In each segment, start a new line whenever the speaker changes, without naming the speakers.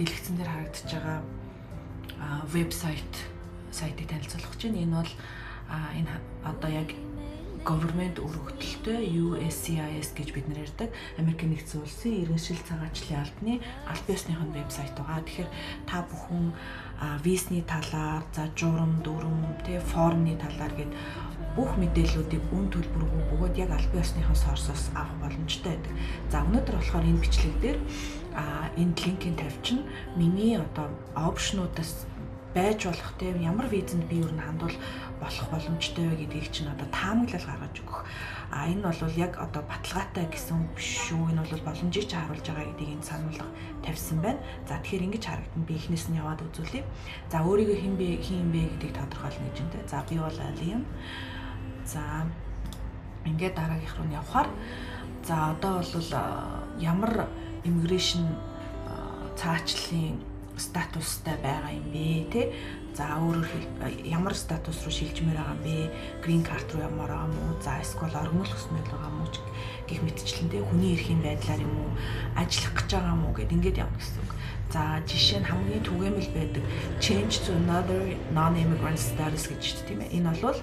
Дэлгэцэн дээр харагдаж байгаа вебсайт сайтыг танилцуулах гэж байна. Энэ бол энэ одоо яг government өргөдөлтэй USCIS гэж бид нар ярьдаг. Америк нэгдсэн улсын иргэншил цагаачлалын албаны аль биесныхон вебсайт байгаа. Тэгэхээр та бүхэн визний талаар, за журам, дүрм, тэ формны талаар гээд бүх мэдээллүүдийг үн төлбөргүй бөгөөд яг аль биесныхон source-оос авах боломжтой байдаг. За, өнөөдөр болохоор энэ бичлэг дээр энэ линкийг тавьчихна. Миний одоо option уудаас байж болох те ямар визэнд би ер нь хандвал болох боломжтой вэ гэдгийг чинь одоо таамаглал гаргаж өгөх. А энэ бол яг одоо баталгаатай гэсэн биш шүү. Энэ бол боломжийг чи харуулж байгаа гэдгийг энэ сануулга тавьсан байна. За, тэгэхээр ингэж харагдана. Би эхнээс нь яваад үзүүлье. За, өөрийгөө хэн бэ, хэн бэ гэдгийг тодорхойлно гэж байна те. За, би бол Алиан. За, ингээд дараагийнх руу нь явхаар, за, одоо бол ямар immigration цаачлалын статустай байгаа юм бэ те? За, өөрөөр хэл ямар статус руу шилжмээр байгаа юм бэ? Green card руу явмаар байгаа юм уу? За, эсвэл оргимол хүсмээр байгаа юм уу гэх мэтчлэн те, хүний эрхийн байдлаар юм уу, ажиллах гэж байгаа юм уу гэд ингээд явна гэсэн үг. За, жишээ нь хамгийн түгээмэл байдаг change to another non-immigrant status гэж шүү дээ, тийм ээ. Энэ бол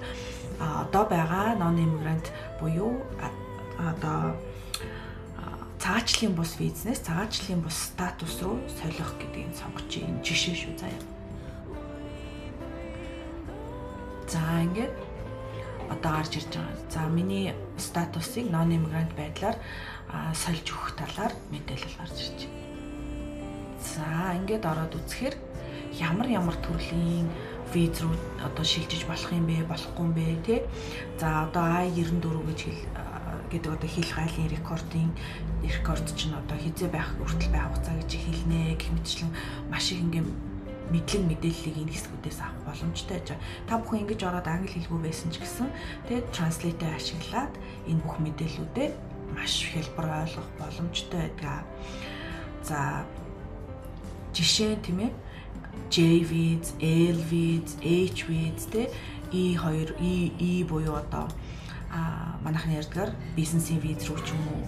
одоо байгаа non-immigrant буюу одоо цагаачлалын бус визнээс цагаачлалын бус статус руу солих гэдгийг сонгож, энэ жишээ шүү заяа. За, ингээд одоо гарч ирж байгаа. За, миний статусыг non immigrant байдлаар сольж өгөх талаар мэдээлэл гарч ирж байна. За, ингээд ороод үзэхээр ямар ямар төрлийн виз рүү одоо шилжиж болох юм бэ, болохгүй юм бэ те. За, одоо I-94 гэж хэл гэдэг одоо хэл гайлын рекорд чинь одоо хизээ байх хүртэл байх хугацаа гэж хэлнэ гэх мэтчлэн маш их ингээм мэдлэг мэдээллийг энэ хэсгүүдээс авах боломжтой байж байгаа. Та бүхэн ингэж ороод англи хэлгүй байсан ч гэсэн тэгээд translate ашиглаад энэ бүх мэдээллүүдээ маш хялбар ойлгох боломжтой байдаг. За, жишээ нь, тийм ээ, J виз, L виз, H виз те, E2, E E буюу одоо манайхны ярьдгаар бизнесийн виз рүү ч юм уу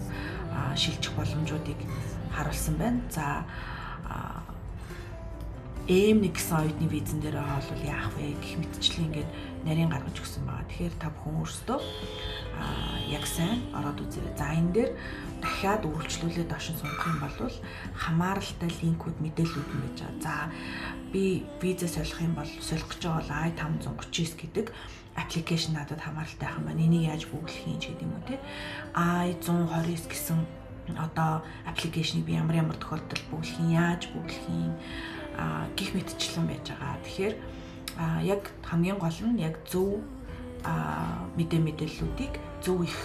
шилжих боломжуудыг харуулсан байна. За, M1 гэсэн оюутны визэн дээр бол яах вэ гэх мэтчлэн ингээд нарийн гаргаж өгсөн байгаа. Тэгэхээр та бүхэн өөрсдөө яг сайн ороод үзээрэй. За, энэ дээр дахиад үргэлжлүүлээд доош нь сунгах юм бол хамааралтай линкүүд, мэдээллүүд нь байж байгаа. За, би виза солих юм бол, солих гэж байгаа бол I-539 гэдэг application надад хамааралтай байх юм байна. Энийг яаж бөглөх юм ч гэдэг юм уу те. I-129 гэсэн одоо application ыг би ямар ямар тохиолдолд бөглөх юм, яаж бөглөх юм гих мэтчлэн байж байгаа. Тэгэхээр яг хамгийн гол нь яг зөв мэдээллүүдийг зөв их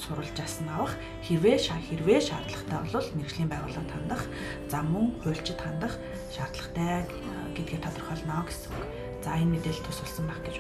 сурвалжаас нь авах, хэрвээ шаардлагатай бол мэргэжлийн байгууллагад хандах, за, мөн хуульчид хандах шаардлагатай гэдгээ тодорхойлно гэсэн үг. За, энэ мэдээлэл тус болсон байх гэж